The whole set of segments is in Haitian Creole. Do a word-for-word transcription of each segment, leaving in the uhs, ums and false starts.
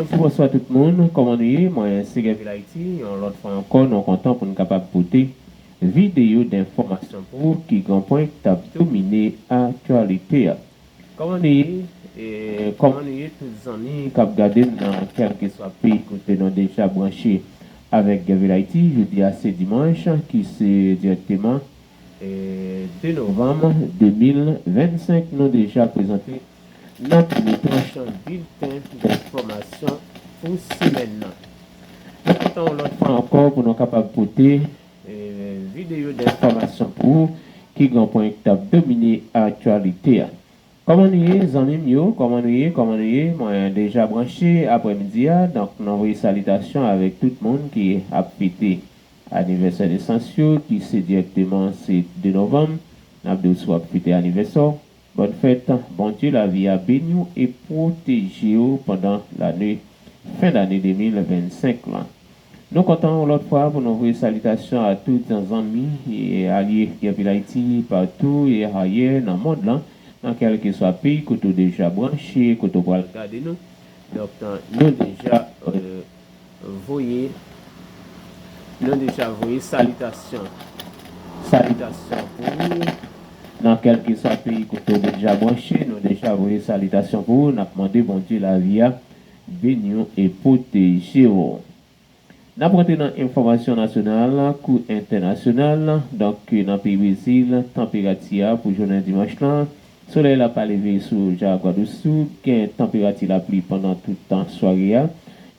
Bonjou, bonswa tout moun, kòman nou ye? Mwen se Gèvil Ayiti, yon lòt fwa ankò nou kontan pou n kapab pote videyo denfòmasyon pou ou ki gran pwen k t ap domine aktyalite a. Kòman nou ye? E, kòman nou ye tout zanmi k ap gade m nan kèlkeswa peyi kote nou deja branche avèk Gèvil Ayiti? Jodi a se dimanch ki se dirèkteman e, de novanm de mil vennsenk, nou deja prezante nan premye tranch bilten denfòmasyon pou semèn nan. Nou kontan yon lòt fwa ankò pou nou kapab pote e, videyo denfòmasyon pou ou ki gen pwen k t ap domine aktyalite a. Kòman nou ye, zanmi m yo? Kòman nou ye? Kòman nou ye? Mwen deja branche aprèmidi a, donk nou voye salitasyon avèk tout moun ki ap fete anivèsè nesans yo, ki se dirèkteman se de novanm. N ap di w si w ap fete anivèsè w, bòn fèt, Bondye lavi a beni w e pwoteje w pandan lane, fen dane de mil vennsenk lan. Nou kontan yon lòt fwa pou nou voye salitasyon a tout zanmi e alye Gèvil Ayiti patou e ayè nan mond lan, nan kèlkeswa peyi kote w deja branche, kote w pral gade nou. Donk, nou deja e, voye, nou deja voye salitasyon. Salitasyon pou ou. Nan kèlkeswa peyi kote w deja branche, nou deja voye salitasyon pou ou. N ap mande Bondye lavi a beni w e pwoteje w. N ap rantre nan enfòmasyon nasyonal kou entènasyonal. Donk, nan peyi Brezil, tanperati a pou jounen dimanch lan, solèy la pa leve sou Jaraguá do Sul, gen tanperati lapli pandan tout tan sware a.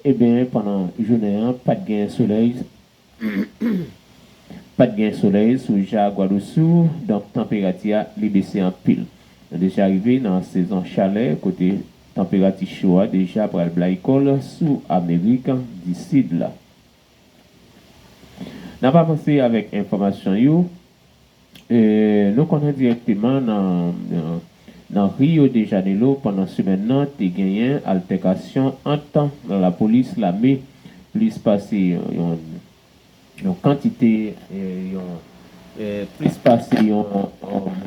Ebyen, pandan jounen an, pa t gen solèy, pa t gen solèy sou Jaraguá do Sul, donk tanperati a li bese anpil. Nou deja rive nan sezon chalè, kote tanperati cho a deja pral blayi kò l sou Amerik di Sid la. N ap avanse avèk enfòmasyon yo. E, nou konnen dirèkteman nan, nan, nan Rio de Janeiro, pandan semèn nan, te genyen altèkasyon ant lapolis, lame, plis pase yon, yon kantite, e, yon, e, plis pase yon, um,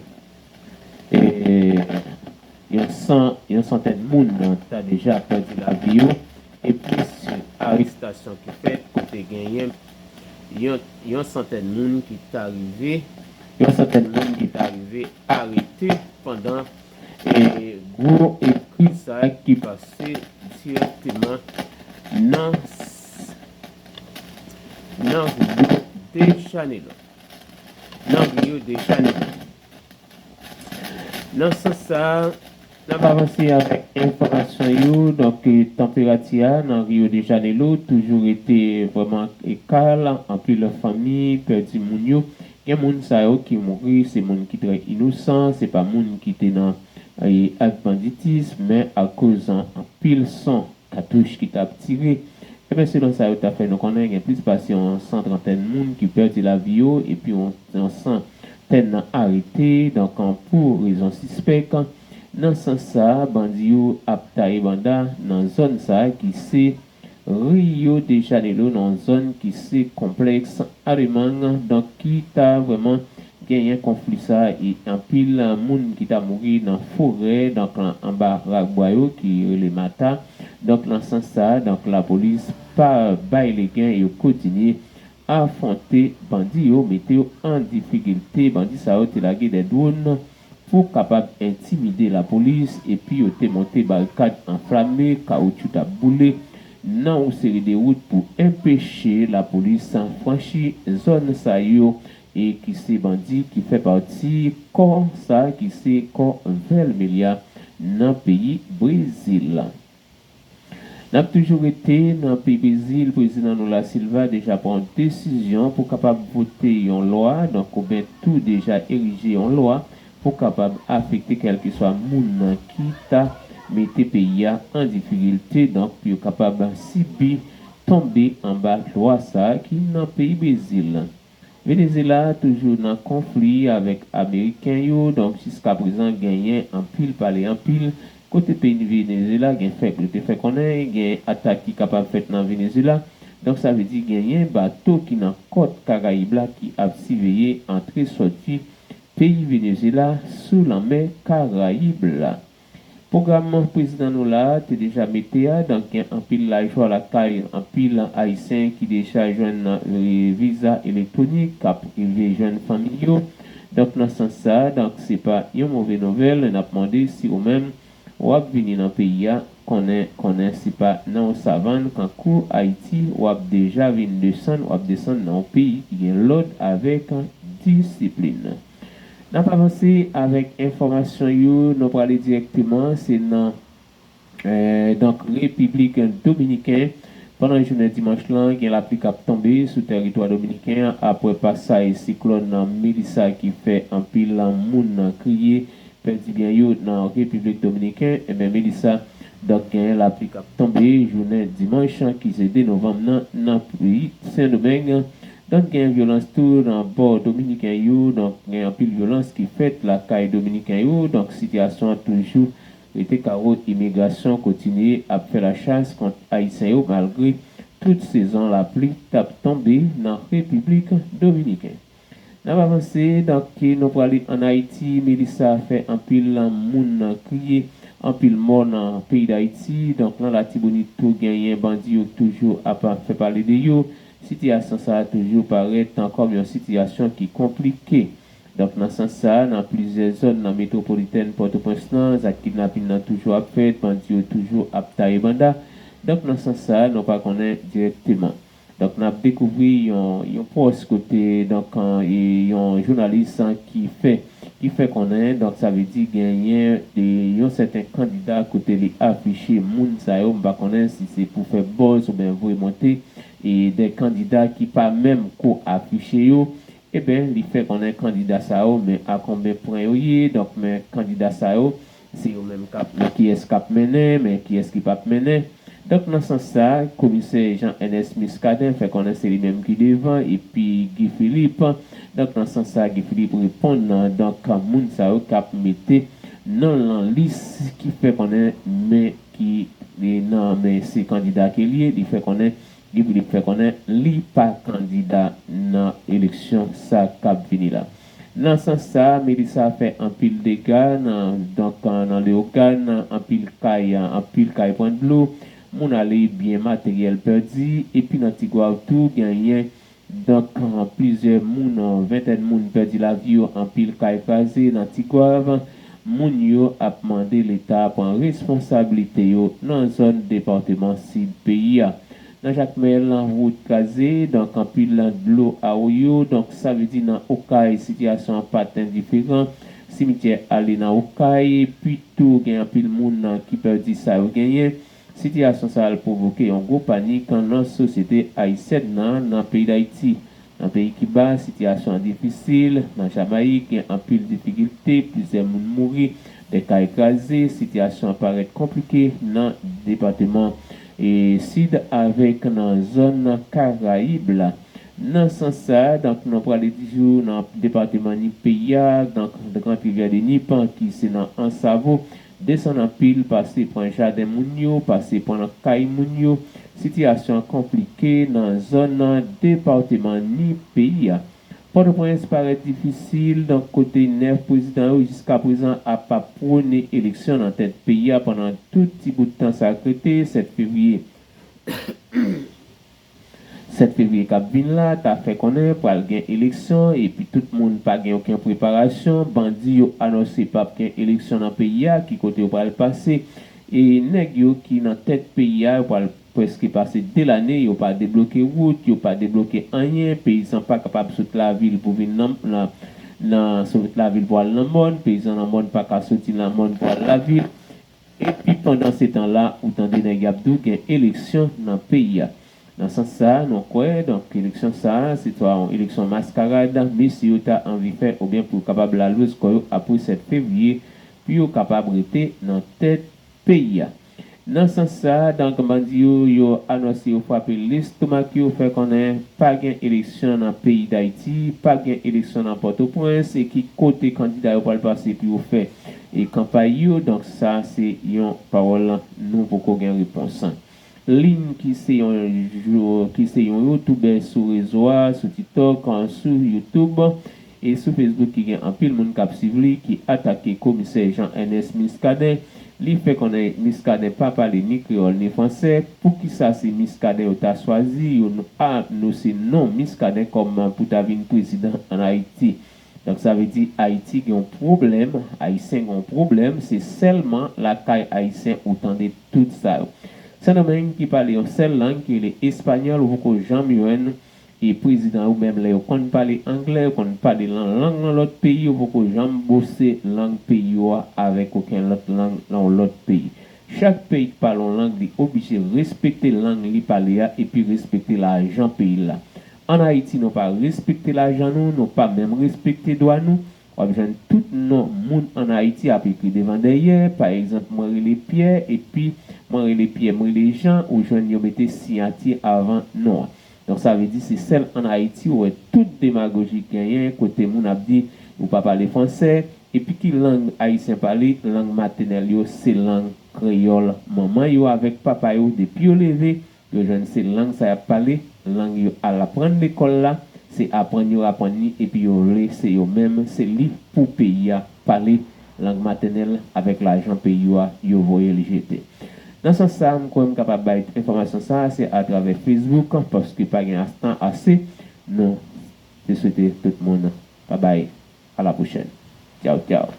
e, yon san, yon santèn moun ta deja pèdi lavi yo, e plis arestasyon ki fèt kote genyen yon, yon santèn moun ki ta rive, yon santèn moun ki ta rive arete pandan, e, gwo, e, kriz sa ki pase dirèkteman nan, nan Rio de Janeiro. Nan Rio de Janeiro. Nan sans sa a, n ap avanse avèk enfòmasyon yo. Donk, e, tanperati a nan Rio de Janeiro toujou rete vrèman, e, kal. Anpil fanmi pèdi moun yo. Gen moun sa yo ki mouri, se moun ki trè inosan, se pa moun ki te nan, e, ak banditis, men akoz anpil son katouch ki t ap tire. Ebyen, selon sa yo ta fè nou konnen, gen plis pase yon san trantèn moun ki pèdi lavi yo, epi yon, yon santèn arete, donk, pou rezon sispèk. Nan sans sa a, bandi yo ap taye banda nan zòn sa a ki se Rio de Janeiro, nan yon zòn ki se konplèks Alemang, donk, ki ta vrèman genyen konfli sa a, e anpil moun ki ta mouri nan forè, donk, lan, anba rak bwa yo ki rele mata. Donk, nan sans sa a, donk, lapolis pa bay legen, yo kontinye afwonte bandi yo, mete yo an difikilte. Bandi sa yo te lage de dwòn pou kapab entimide lapolis, epi yo te monte barikad anflame, kawoutchou t ap boule nan yon seri de wout pou enpeche lapolis franchi zòn sa yo, e ki se bandi ki fè pati kò sa ki se kò Vermelha nan peyi Brezil. N ap toujou rete nan peyi Brezil. Prezidan Lula Silva deja pran desizyon pou kapab vote yon lwa, donk, oubyen tou deja erije yon lwa pou kapab afekte kèlkeswa moun ki ta mete peyi a an difikilte, donk, pou yo kapab sibi tonbe anba lwa sa a ki nan peyi Brezil. Venezuela toujou nan konfli avèk Ameriken yo, donk, jiskaprezan genyen anpil pale anpil. Kote peyi Venezuela gen fèk, nou te fè konnen gen atak ki kapab fèt nan Venezuela. Donk, sa vle di genyen bato ki nan kòt Karayib la ki ap siveye antre sòti peyi Venezuela sou lanmè Karayib la. Pwogram prezidan nou la te deja mete a, donk gen anpil lajwa lakay anpil Ayisyen ki deja jwenn, e, viza elektwonik, k ap rive jwenn fanmi yo. Donk, nan sans sa a, donk, se pa yon move nouvèl, n ap mande si ou menm w ap vini nan peyi a, konnen, konnen se pa nan yon savann, kankou Ayiti, w ap deja vin desann, w ap desann nan yon peyi ki gen lòd avèk disiplin. N ap avanse avèk enfòmasyon yo, nou prale dirèkteman, se nan, e, donk, Repiblik Dominiken. Pandan jounen dimanch lan, gen lapli k ap tonbe sou tèritwa dominiken an apre pasaj siklòn Melissa ki fè anpil moun kriye, pèdi byen yo nan Repiblik Dominiken. Ebyen, Melissa, donk, genyen lapli k ap tonbe jounen dimanch ki se de novanm nan, nan peyi Sendomeng. Donk, gen vyolans tou nan bò dominiken yo. Donk, gen anpil vyolans ki fèt lakay dominiken yo. Donk, sitiyasyon an toujou rete kawo, imigrasyon kontinye ap fè lachas kont Ayisyen yo malgre tout sezon lapli t ap tonbe nan Repiblik Dominiken. N ap avanse, donk, nou prale ann Ayiti. Melissa fè anpil moun kriye, anpil mò nan peyi Dayiti. Donk, nan Latibonit tou, genyen bandi yo toujou ap fè pale de yo. Sitiyasyon sa a toujou parèt kòm yon sitiyasyon ki konplike. Donk, nan sans sa a, nan plizyè zòn nan metwopolitèn Pòtoprens lan, zak kidnapin nan toujou ap fèt, bandi yo toujou ap taye banda. Donk, nan sans sa a, nou pa konnen dirèkteman. Donk, n ap dekouvri yon, yon pòs kote, donk, e, yon jounalis ki fè, ki fè konnen, donk, sa vle di genyen de, yon sèten kandida kote li afiche moun sa yo, m pa konnen si se pou fè buzz oubyen voye monte, e, de kandida ki pa menm ko afiche yo. Ebyen, li fè konnen kandida sa yo, men a konbyen pwen yo ye, donk, men kandida sa yo, se yo menm k ap, men kiyès k ap mennen, men kiyès ki p ap mennen. Donk, nan sans sa a, komisè Jean Ernest Muscadin fè konnen se li menm ki devan, epi Guy Philippe. Donk, nan sans sa a, Guy Philippe reponn, donk, moun sa yo k ap mete non l nan lis ki fè konnen men ki, e, nan men se kandida ke l ye, li fè konnen Guy Philippe fè konnen li pa kandida nan eleksyon sa k ap vini la. Nan sans sa a, Melissa fè anpil dega nan, donk, nan Leyogàn, anpil kay, anpil kay pran dlo, moun ale, byen materyèl pèdi, epi nan Tigwav tou, genyen, donk, plizyè moun, yon ventèn moun pèdi lavi yo, anpil kay kraze nan Tigwav. Moun yo ap mande Leta pran responsablite yo nan zòn depatman Sid peyi a. Nan Jakmèl, wout kraze, donk, anpil dlo awoyo, donk, sa vle di nan Okay, sitiyasyon an pa t endiferan. Simityè ale nan Okay, epi tou gen anpil moun ki pèdi sa yo genyen. Sitiyasyon sa a pwovoke yon gwo panik nan sosyete ayisyèn nan, nan peyi Dayiti. Nan peyi Kiba, sitiyasyon an difisil. Nan Jamayik, gen anpil difikilte, plizyè moun mouri, de kay kraze, sitiyasyon an parèt konplike nan depatman, e, Sid avèk nan zòn Karayib la. Nan sans sa a, donk, nou prale toujou nan depatman Nip peyi a, donk, Grand Rivière de Nip, ki se nan Ansavo, desann anpil, pase pran jaden moun yo, pase pran kay moun yo. Sitiyasyon an konplike nan zòn nan depatman Nip peyi a. Pòtoprens parèt difisil, donk, kote nèf prezidan yo jiska prezan ap, ap pwone eleksyon nan tèt peyi a pandan tout ti bout tan sa k rete, sèt fevriye. Sèt fevriye k ap vin la, ta fè konnen pral gen eleksyon, epi tout moun pa gen okenn preparasyon. Bandi yo anonse p ap gen eleksyon nan peyi a, ki kote yo pral pase. E nèg yo ki nan tèt peyi a, yo pral prèske pase de lane, yo pa debloke wout, yo pa debloke anyen. Peyizan pa kapab sot lavil pou vin nan, nan, nan, sot lavil pou al nan mòn. Peyizan nan mòn pa ka soti nan mòn pou al lavil. Epi pandan se tan la, ou tande nèg y ap di w gen eleksyon nan peyi a. Nan sans sa a, nou kwè, donk, eleksyon sa a, se ta yon eleksyon maskarad, mesye yo ta anvi fè, oubyen pou yo kapab lalouz kò yo apre sèt fevriye, pou yo kapab rete nan tèt peyi a. Nan sans sa a, donk, bandi yo, yo anonse yo frape lestomak yo, fè konnen pa gen eleksyon nan peyi Dayiti, p ap gen eleksyon nan Pòtoprens, e ki kote kandida yo pral pase pou yo fè, e, kanpay yo. Donk, sa se yon pawòl nou poko gen repons. Lin ki se yon jou, ki se yon youtubè sou rezo a, sou TikTok, sou YouTube, e sou Facebook ki gen anpil moun k ap swiv li, ki atake komisè Jean Ernest Muscadin, Li fè konnen Miskaden pa pale ni kreyòl ni fransè. Poukisa se Miskaden yo ta chwazi yo a nou se non Miskaden kòm pou ta vin prezidan ann Ayiti? Donk sa vle di Ayiti gen yon pwoblèm, Ayisyen gen yon pwoblèm, se sèlman lakay Ayisyen ou tande tout sa yo. Sendomeng ki pale yon sèl lang ki rele espanyòl, ou poko janm jwenn e prezidan yo menm lè yo konn pale anglè, yo konn pale lan lang lan lòt peyi, yo poko janm bose lang peyi yo a avèk okenn lòt lang lan yon lòt peyi. Chak peyi ki pale yon lang li oblije respekte lang li pale a epi respekte lajan peyi l la. Ann Ayiti nou pa respekte lajan nou, nou pa menm respekte dwa nou. W ap jwenn tout non moun ann Ayiti ap ekri devan dèyè, pa egzanp mwen rele Pyè epi mwen rele Pyè m rele Jan, ou jwenn yo mete siyati avan non an. Donk sa vle di se sèl ann Ayiti ou wè tout demagoji genyen kote moun ap di ou pa pale fransè, epi ki lang Ayisyen pale, lang matènèl yo se lang kreyòl manman yo avèk papa yo depi yo leve, yo jwenn se lang sa y ap pale, lang yo al aprann lekòl la, se aprann yo aprann li epi yo vle se yo menm se li pou peyi a pale lang matènèl avèk lajan peyi yo a yo voye l jete. Nan sans sa a m kwè m kapab bay enfòmasyon sa a se atravè Facebook paske pa gen tan ase. Nou te swete tout moun babay, a la pwochèn. Tchaw tchaw.